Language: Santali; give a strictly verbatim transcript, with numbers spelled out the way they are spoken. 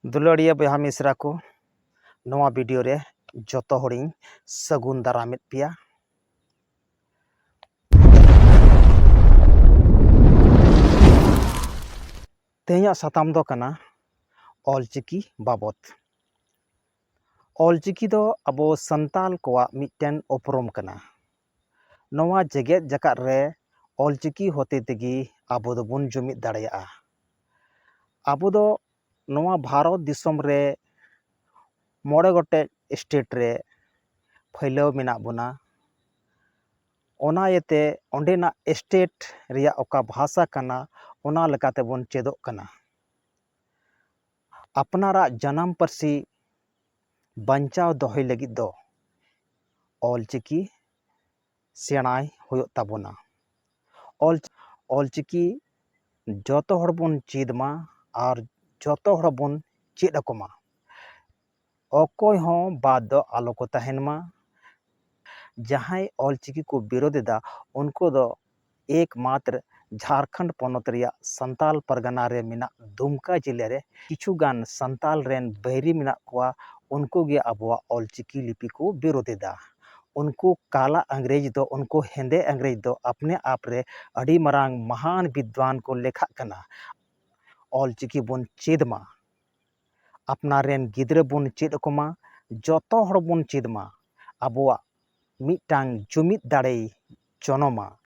ᱫᱩᱞᱟᱹᱲᱤᱭᱟᱹ ᱵᱚᱭᱦᱟ ᱢᱤᱥᱨᱟ ᱠᱚ, ᱱᱚᱣᱟ ᱵᱷᱤᱰᱤᱭᱳ ᱨᱮ ᱡᱚᱛᱚ ᱦᱚᱲᱤᱧ ᱥᱟᱹᱜᱩᱱ ᱫᱟᱨᱟᱢᱮᱫ ᱯᱮᱭᱟ᱾ ᱛᱮᱦᱮᱧᱟᱜ ᱥᱟᱛᱟᱢ ᱫᱚ ᱠᱟᱱᱟ ᱚᱞᱪᱤᱠᱤ ᱵᱟᱵᱚᱛ᱾ ᱚᱞᱪᱤᱠᱤ ᱫᱚ ᱟᱵᱚ ᱥᱟᱱᱛᱟᱞ ᱠᱚᱣᱟᱜ ᱢᱤᱫᱴᱮᱱ ᱩᱯᱨᱩᱢ ᱠᱟᱱᱟ᱾ ᱱᱚᱣᱟ ᱡᱮᱜᱮᱛ ᱡᱟᱠᱟᱛ ᱨᱮ ᱚᱞᱪᱤᱠᱤ ᱦᱚᱛᱮ ᱛᱮᱜᱮ ᱟᱵᱚ ᱫᱚᱵᱚᱱ ᱡᱩᱢᱤᱫ ᱫᱟᱲᱮᱭᱟᱜᱼᱟ᱾ ᱟᱵᱚ ᱫᱚ ᱱᱚᱣᱟ ᱵᱷᱟᱨᱚᱛ ᱫᱤᱥᱚᱢ ᱨᱮ ᱢᱚᱬᱮ ᱜᱚᱴᱮᱡ ᱥᱴᱮᱴ ᱨᱮ ᱯᱷᱟᱹᱭᱞᱟᱹᱣ ᱢᱮᱱᱟᱜ ᱵᱚᱱᱟ᱾ ᱚᱱᱟ ᱤᱭᱟᱹᱛᱮ ᱚᱸᱰᱮᱱᱟᱜ ᱥᱴᱮᱴ ᱨᱮᱭᱟᱜ ᱚᱠᱟ ᱵᱷᱟᱥᱟ ᱠᱟᱱᱟ, ᱚᱱᱟ ᱞᱮᱠᱟᱛᱮᱵᱚᱱ ᱪᱮᱫᱚᱜ ᱠᱟᱱᱟ᱾ ᱟᱯᱱᱟᱨᱟᱜ ᱡᱟᱱᱟᱢ ᱯᱟᱹᱨᱥᱤ ᱵᱟᱧᱪᱟᱣ ᱫᱚᱦᱚᱭ ᱞᱟᱹᱜᱤᱫ ᱫᱚ ᱚᱞᱪᱤᱠᱤ ᱥᱮᱬᱟᱭ ᱦᱩᱭᱩᱜ ᱛᱟᱵᱚᱱᱟ᱾ ᱚᱞ ᱚᱞᱪᱤᱠᱤ ᱡᱚᱛᱚ ᱦᱚᱲ ᱵᱚᱱ ᱪᱮᱫ ᱢᱟ ᱟᱨ ᱡᱚᱛᱚ ᱦᱚᱲ ᱵᱚᱱ ᱪᱮᱫ ᱟᱠᱚ ᱢᱟ᱾ ᱚᱠᱚᱭ ᱦᱚᱸ ᱵᱟᱫ ᱫᱚ ᱟᱞᱚ ᱠᱚ ᱛᱟᱦᱮᱱ ᱢᱟ᱾ ᱡᱟᱦᱟᱸᱭ ᱚᱞᱪᱤᱠᱤ ᱠᱚ ᱵᱤᱨᱳᱫ ᱮᱫᱟ, ᱩᱱᱠᱩ ᱫᱚ ᱮᱠᱢᱟᱛᱨ ᱡᱷᱟᱲᱠᱷᱚᱸᱰ ᱯᱚᱱᱚᱛ ᱨᱮᱭᱟᱜ ᱥᱟᱱᱛᱟᱞ ᱯᱟᱨᱜᱟᱱᱟ ᱨᱮ ᱢᱮᱱᱟᱜ ᱫᱩᱢᱠᱟ ᱡᱮᱞᱟ ᱨᱮ ᱠᱤᱪᱷᱩ ᱜᱟᱱ ᱥᱟᱱᱛᱟᱞ ᱨᱮᱱ ᱵᱟᱹᱭᱨᱤ ᱢᱮᱱᱟᱜ ᱠᱚᱣᱟ᱾ ᱩᱱᱠᱩ ᱜᱮ ᱟᱵᱚᱣᱟᱜ ᱚᱞᱪᱤᱠᱤ ᱞᱤᱯᱤ ᱠᱚ ᱵᱤᱨᱳᱫ ᱮᱫᱟ᱾ ᱩᱱᱠᱩ ᱠᱟᱞᱟ ᱤᱝᱨᱮᱡᱽ ᱫᱚ, ᱩᱱᱠᱩ ᱦᱮᱸᱫᱮ ᱤᱝᱨᱮᱡᱽ ᱫᱚ ᱟᱯᱱᱮ ᱟᱯ ᱨᱮ ᱟᱹᱰᱤ ᱢᱟᱨᱟᱝ ᱢᱚᱦᱟᱱ ᱵᱤᱫᱽᱣᱟᱱ ᱠᱚ ᱞᱮᱠᱷᱟᱜ ᱠᱟᱱᱟ᱾ ᱚᱞᱪᱤᱠᱤ ᱵᱚᱱ ᱪᱮᱫ ᱢᱟ, ᱟᱯᱱᱟᱨ ᱨᱮᱱ ᱜᱤᱫᱽᱨᱟᱹ ᱵᱚᱱ ᱪᱮᱫ ᱟᱠᱚ ᱢᱟ, ᱡᱚᱛᱚ ᱦᱚᱲ ᱵᱚᱱ ᱪᱮᱫ ᱢᱟ᱾ ᱟᱵᱚᱣᱟᱜ ᱢᱤᱫᱴᱟᱝ ᱡᱩᱢᱤᱫ ᱫᱟᱲᱮᱭ ᱡᱚᱱᱚᱢᱟ᱾